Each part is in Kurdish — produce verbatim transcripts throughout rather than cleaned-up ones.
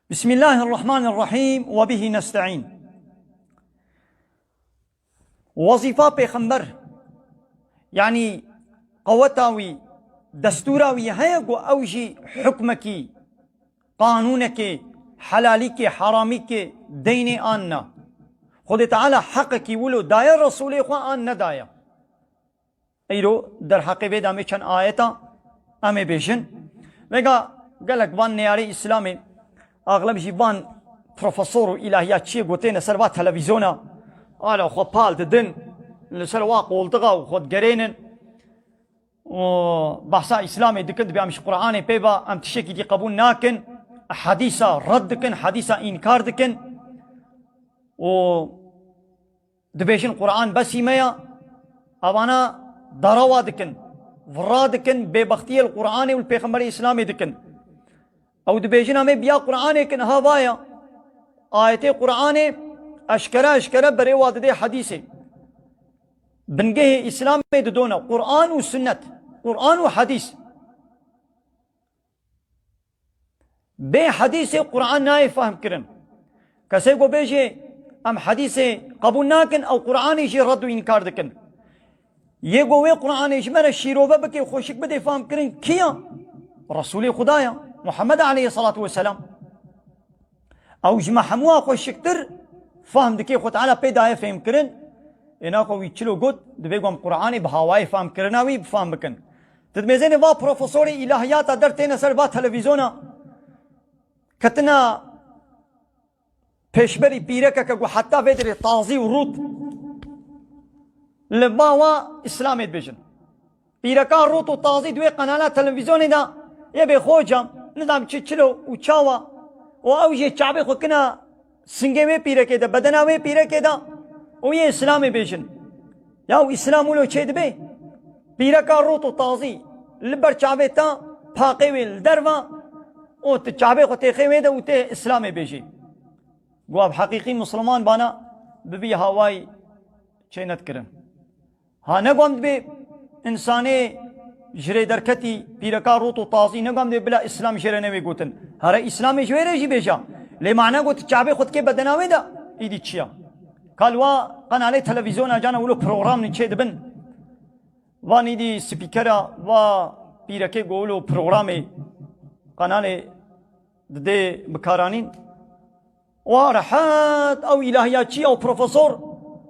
Bismillahirrahmanirrahim ve bihi nesta'in. Wezîfa pêxember, yanî qeweta wî, destûra wî heye ku ew jî hukmekî, qanûnekê, helalîkê, haramîkê deynê an na. Xwedê Teala heqekî wilo daye Resûlê xwe an nedaye. Îro derheqê vê de em ê çend ayeta em ê bêjin. Vêga gelek van neyarê Îslamê, axleb jî van profesor û îlahiyatçiyê gotêne ser va televîzyona, ala xwe pal didin, li ser wa qoltixa û xwe digerênin û behsa Îslamê dikin, dibê em ji Qur'anê pê ba, em tiştekî dî qebûl nakin, hedîsa red dikin, hedîsa înkar dikin û dibêjin Qur'an besî me ya, evana derewa dikin, vira dikin, bêbextiyê li Qur'anê û li Pêxemberê Îslamê dikin. Ew dibêjin em ê biya Qur'anê kin, ha vaya. Ayetê Qur'anê eşkere eşkere berê wa didê hedîsê. Bingehê Îslamê didona Qur'an û sunnet, Qur'an û hedîs. Bê hedîsê Qur'an nayê fehm kirin. Kesê ku bêjê em hedîsê qebûl nakin, ew Qur'anê jî red û înkar dikin. Yê ku wê Qur'anê ji me re şîrove bike, xweşik bidê fehm kirin, kî ya? Resûlê Xuda ya, Muhammed aleyhissalatu vesselam. Ew ji me hemûya xweşiktir fehm dike, Xwe Teala pê daye fêhm kirin. Ê naxwe wî çilo got, divê ku em Qur'anê bi hawayê fehm kirina wî bi fehm bikin. Tu dimêzênê va profesorê îlahiyata der têne ser va televîzyona, ketina pêşberî pîrekeke ku heta vê dirê tazî û rût li ba wa Îslamê dibêjin. Pîreka rût û tazî di wê qenala televîzyonê de yê bê xocam, nizam çi çilo û çawa û ew jê çavê xwe kina singê wê pîrekê de, bedena wê pîrekê de û yê Îslamê bêjin. Ya û Îslam wilo çê dibe? Pîreka rût û tazî li ber çavê te, paqê wê li derva û tu çavê xwe têxê wê de û tê Îslamê bêjî. Guha bi heqîqî Misliman bana bibî hawayî çê nedikirin. Ha, ne guha em dibê insanê ji rê derketî, pîreka rût û tazî, ne guha em dibê bila Îslam jê re newê gotin. Here Îslamê ji wê re jî bêja. Lê mane got çavê xwe dikê bedena wê de, îdî çi ya? Ka li wa qenalê televîzyona cana wilo program nîçê dibin. Van îdî spîkera va pîrekê go wilo programê qenalê didê bikaranîn. Wa rehet ew îlahiyatçî, ew profesor,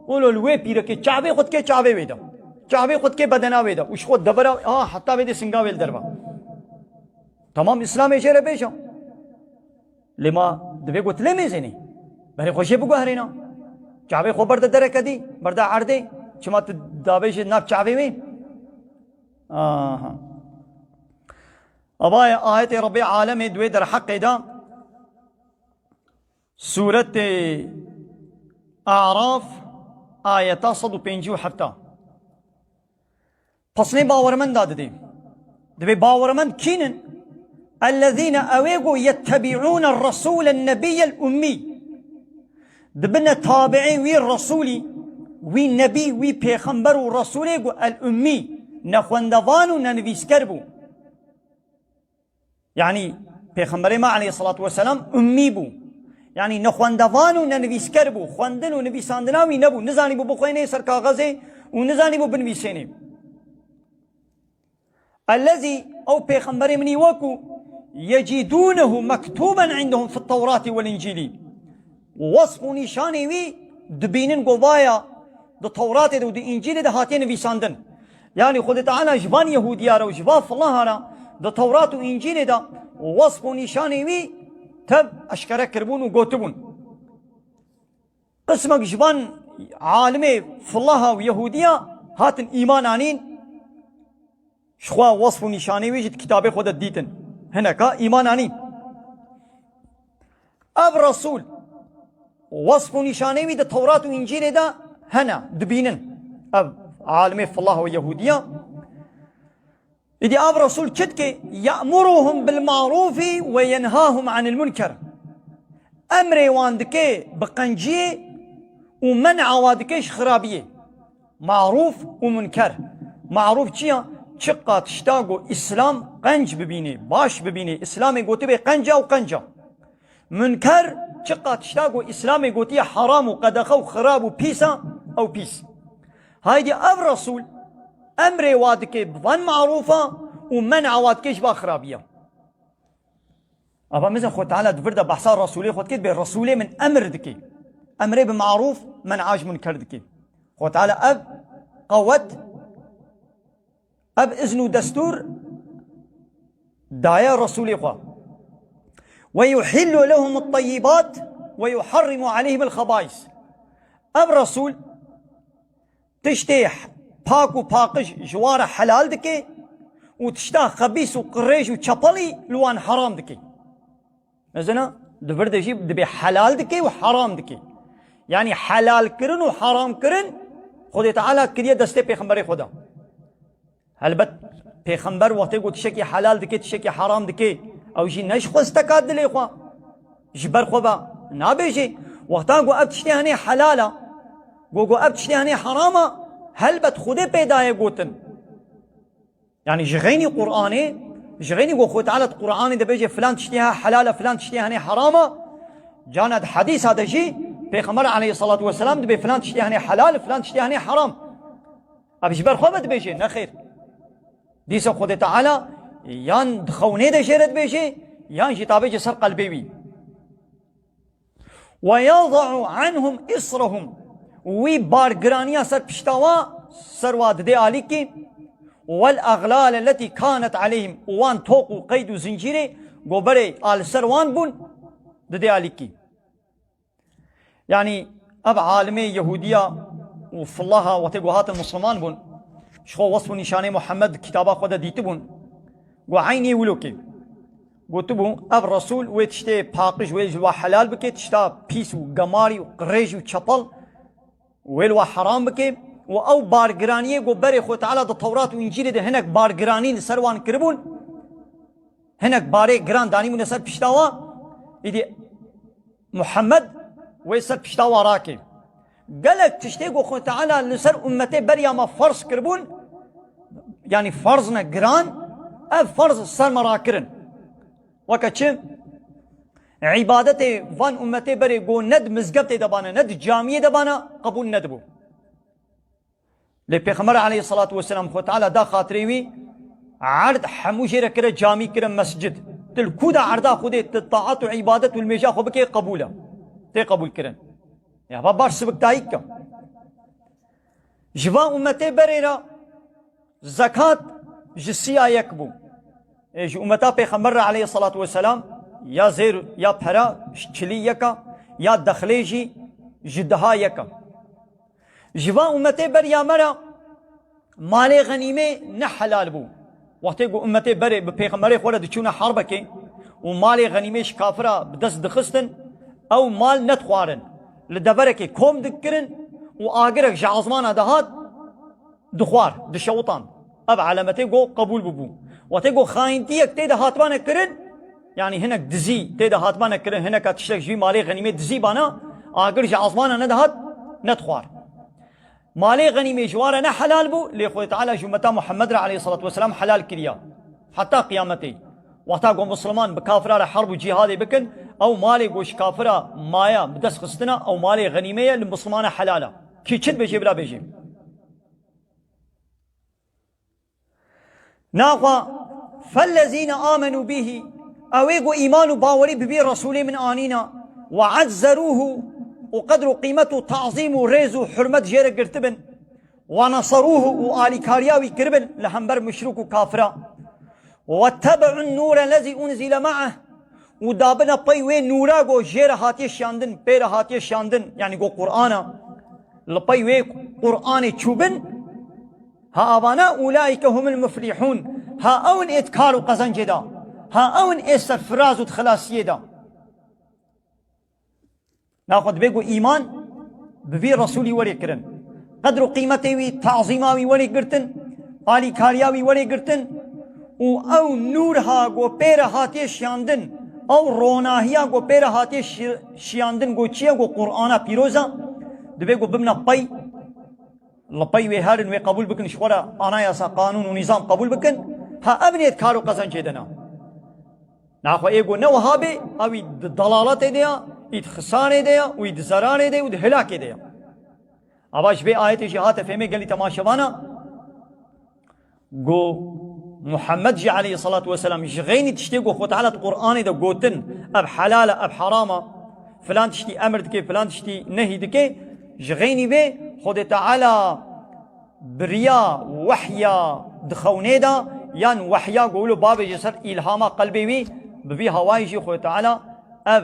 wilo li wê pîrekê çavê xwe dikê çavê wê de. Çavê xwe dikê bedena wê de. Û ji xwe debera, ha, heta vê dê singa wê li derva. Tamam, Îslamê jê re bêje. Lê ma divê ku tu lê mêzênî. Berê xwe jê biguherîna. Çavê xwe berde dereke dî, berde erdê. Çima tu davêjî nav çavê wê? Aha. Avayê ayetê Rebbê alemê di wê derheqê de, Sûretê Araf, ayeta sed û pêncî û heft. Pesnê bawermenda didê. Dibê bawermend kîn in? Ellezîne, ew ê ku yettebi'ûne resûlen nebiyyel ummî. Dibine tabi'ê wî resûlî, wî nebî, wî pêxember û resûlê ku el ummî, nexwendevan û nenivîsker bû. Yanî Pêxemberê me aleyhissalatu vesselam ummî bû. Yanî nexwendevan û nenivîsker bû. Xwendin û nivîsandina wî nebû. Nizanîbû bixwênê ser kaxezê û nizanîbû binivîsênê. Ellezî, ew pêxemberê min î wekû, yecîdûnehu mektûben indehum fit tewratî wel încîlî. Wesf û nîşanê wî dibînin ku vaya di Tewratê de û di Încîlê de hatiye nivîsandin. Yanî Xwedê Teala ji van Yehûdiya re û ji van filaha re di Tewrat û Încîlê de wesf û nîşanê wî tev eşkere kiribûn û gotibûn. Qismek ji van alimê filaha û Yehûdiya hatin îman anîn. Ji xwe wesf û nîşanê wî jî di kitabê xwe de dîtin. Hineka îman anîn. Ev Resûl, wesf û nîşanê wî di Tewrat û Încîlê de hene, dibînin. Ev alimê filah û Yehûdiya. Îdî ev Resûl çi dike? Ye'muruhum bil ma'rûfî ve yenhahum anil munker. Emrê wan dike bi qenciyê û men'a wa dike ji xirabiyê. Marûf û munker. Marûf çi ya? Çiqa tişta ku Îslam qenc bibînê, baş bibînê. Îslamê gotibê qenca û qenca. Munker çiqa tişta ku Îslamê gotiye heram û qedexe û xirab û pîs e, ew pîs. Haydî ev Resûl emrê wa dike bi van marûfa û men'a wa dike ji van xirabiya. Ava mizin Xwe Teala di vir de behsa Resûlê Xwe dike, dibê Resûlê min emr dike. Emrê bi marûf, men'a ji munker dike. Xwe Teala ev qewet, ev izn û destûr daye Resûlê Xwe. Ve yuhillu lehum at-tayyibat ve yuharrimu aleyhim al-khabais. Ev Resûl tiştê pak û paqij ji wan re helal dike û tişta xebîs û qirêj û çepelî li wan heram dike. Mezina di vir de jî dibê helal dike û heram dike. Yanî helalkirin û heramkirin Xwedê Teala kiriye destê pêxemberê Xwe de. Helbet pêxember wextê ku tiştekî helal dike, tiştekî heram dike, ew jî ne ji xwesteka dilê xwe, ji ber xwe ve nabêjê. Wexta ku ev tiştê henê helal e, ku, ku ev tiştê henê heram e, helbet Xwedê pê daye gotin. Yanî ji xeynî Qur'anê, ji xeynî ku Xwedê Teala di Qur'anê de bêje filan tiştê ha helal e, filan tiştê henê heram e, cana di hedîsa de jî Pêxember aleyhissalatu vesselam dibê filan tiştê henê helal, filan tiştê henê heram. Ev ji ber xwe ve dibêje, ne xêr. Dîsa Xwedê Teala yan di xewnê de jê re dibêje, yan jî tabêje ser qelbê wî. Ve yada'u anhum israhum. Wî bargiraniya ser pişta wa, ser wa didê alîkî. Vel aglal elletî kanet aleyhim. Û wan toq û qeyd û zincîrê goberê a li ser wan bûn, didê alîkî. Yanî ev alimê Yehûdiya û fillaha wextê ku hatin Misliman bûn, ji xwe wesf û nîşanê Muhammed di kitaba xwe de dîtibûn, ku eynî wilo kê. Gotibû, ev Resûl wê tiştê paqij wê ji wa helal bike, tişta pîs û gemarî û qirêj û çepel wê li wa heram bike û ew bargiraniyê ku berê Xwe Teala di Tewrat û Încîlê de hinek bargiranî li ser wan kiribûn, hinek barê giran danîbûne ser pişta wa, îdî Muhammed wê ser pişta wa rake. Gelek tiştê ku Xwe Teala li ser ummetê beriya me ferz kiribûn, yanî ferz ne giran, ev ferz ser me rakirin. Weke çi? Îbadetê van ummetê berê ku ne di mizgeftê de bane, ne di camiyê de bane, qebûl nedibû. Lê Pêxember aleyhissalatu vesselam Xwe Teala da xatirê wî erd hemû jê re kire camî, kire mescid. Tu li ku de erda Xwedê tu taat û îbadet û limêja xwe bikê qebûl e. Tê qebûl kirin. Ya va baş sibiktayî ke. Ji va ummetê berê re zekat ji siya yek bû. Ê, ji ummeta Pêxember re aleyhissalatu vesselam ya zêr ya pera çilî yeka, ya dexlê jî ji deha yeka. Ji van ummetê beriya me re malê xenîmê ne helal bû. Wextê ku ummetê berê bi pêxemberê xwe re diçûne herbekê û malê xenîmê ji kafira bi dest dixistin, ew mal nedixwarin. Li deverekê kom dikirin û agirek ji ezmana dihat dixwar, dişewitan. Ev elemetê ku qebûl bûbû. Wextê ku xayintiyek tê de hatibane kirin, yanî hinek dizî tê de hatibane kirin, hineka tiştek ji vî malê xenîmê dizî bana, agir ji ezmana nedihat, nedixwar. Malê xenîmê ji wan re ne helal bû, lê Xwedê Teala ji ummeta Muhammed re aleyhissalatu vesselam helal kiriya. Heta qiyametê. Wexta ku Misliman bi kafira re herb û cîhadê bikin, ew malê ku ji kafira maya bi dest xistina, ew malê xenîmê ye, li Mislimana helal e. Kî çi dibêje bila bêje. Naxwa, "Fellezîne amenû bîhî", ew ê ku îman û bawerî bi vî Resûlê min anîna, "we ezzerûhu", û qedr û qîmet û tazîm û rêz û hurmet jê re girtibin, "we neserûhu", û alîkariya wî kiribin li hember muşrik û kafira, "we tebe'un nûre lezî unzîle me'eh", û dabine pey wê nûra ku jê re hatiye şiyandin, pê re hatiye şiyandin, yanî ku Qur'an e, li pey wê Qur'anê çûbin, ha avana, "ulaîke humul muflihûn", ha ew in ê di kar û qezencê de, ha ew in ê serfiraz û di xilasiyê de. Naxwe dibê ku îman bi vî Resûlî werê kirin. Qedr û qîmetê wî, tazîma wî werê girtin, alîkariya wî werê girtin û ew nûr ha ku pê re hatiye şiyandin, ew ronahiya ku pê re hatiye şi-, şiyandin, ku çi ye, ku Qur'ana pîroz e, dibê ku bimne pey, li pey wê herin, wê qebûl bikin, ji xwe re anayasa, qanûn û nîzam qebûl bikin, ha ev nê di kar û qezencê de ne. Axwe ê ku ne wiha bê, ew î di dalaletê de ya, î di xisanê de ya, û î di zerarê de û di hilakê de ya. Ava ji vê ayetê jî hate fêmê gelî temaşevana. Go Muhammed jî aleyhissalatu vesselam ji xeynî tiştê ku Xwe Teala di Qur'anê de gotin, ev helal e, ev haram e, filan tiştî emir dike, filan tiştî nehî dike, ji xeynî vê Xwedê Teala biriya wehya di xewnê de, yan wehya ku wilo bavêje ser îlhama qelbê wî, bi vî hawayî jî Xwedê Teala ev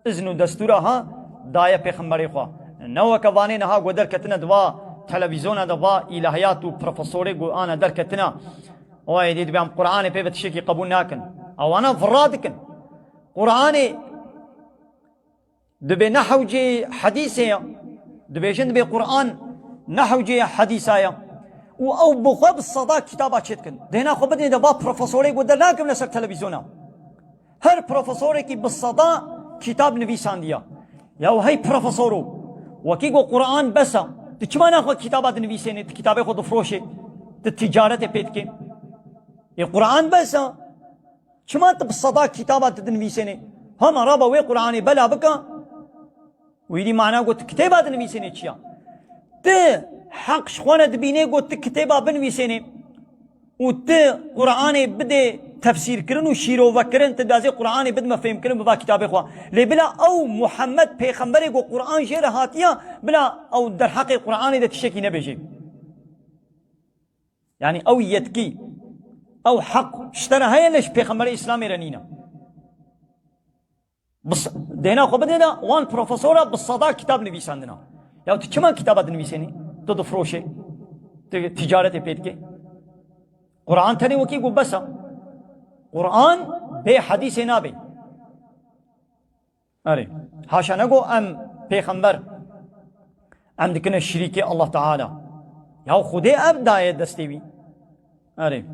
izn û destûra ha daye pêxemberê xwe. Ne weke vanê niha ku derketine di va televîzyona de va îlahiyat û profesorê ku ana derketine. O êdî dibê em Qur'anê pê ve tiştekî qebûl nakin. Ewana vira dikin. Qur'anê dibê ne hewcê hedîsê ya. Dibêjin dibê Qur'an ne hewcê hedîsa ya. Û ew bi xwe bi seda kitaba çêdikin. Dêna xwe bidinê de va profesorê ku dernakevine ser televîzyona. Her profesorekî bi seda kitab nivîsandiya. Ya hey profesoro, wekî ku Qur'an bes e, tu çima naxwe kitaba dinivîsênê, tu kitabê xwe difroşê, tu ticaretê pê dikê? Ê Qur'an bes e. Çima tu bi seda kitaba tu dinivîsênê? Hema raba wê Qur'anê bela bika, wî dî mana got, kitêba dinivîsênê çi ya? Ti heq ji xwe ne dibînê got, ti kitêba binivîsênê û ti Qur'anê bidê tefsîrkirin û şîrovekirin, ti dibazê Qur'anê bidime fêmkirin, biba kitabê xwe. Lê bila ew Muhammed pêxemberê ku Qur'an jê re hatiya, bila ew derheqê Qur'anê de tiştekî nebêjê. Yanî ew yetkî, ew heq ji te re heye, lê ji pêxemberê Îslamê re nîne. Bis-, dêna xwe bidê de wan profesora bi seda kitab nivîsandina. Ya tu çima kitaba dinivîsênî? Tu difroşê. Tu ticaretê pê dikê. Qur'an tenê wekî ku bes e. Qur'an bê hedîsê nabê. Erê. Haşa ne ku em pêxember, em dikine şirîkê Allah Teala. Ya Xwedê ev daye destê wî. Erê.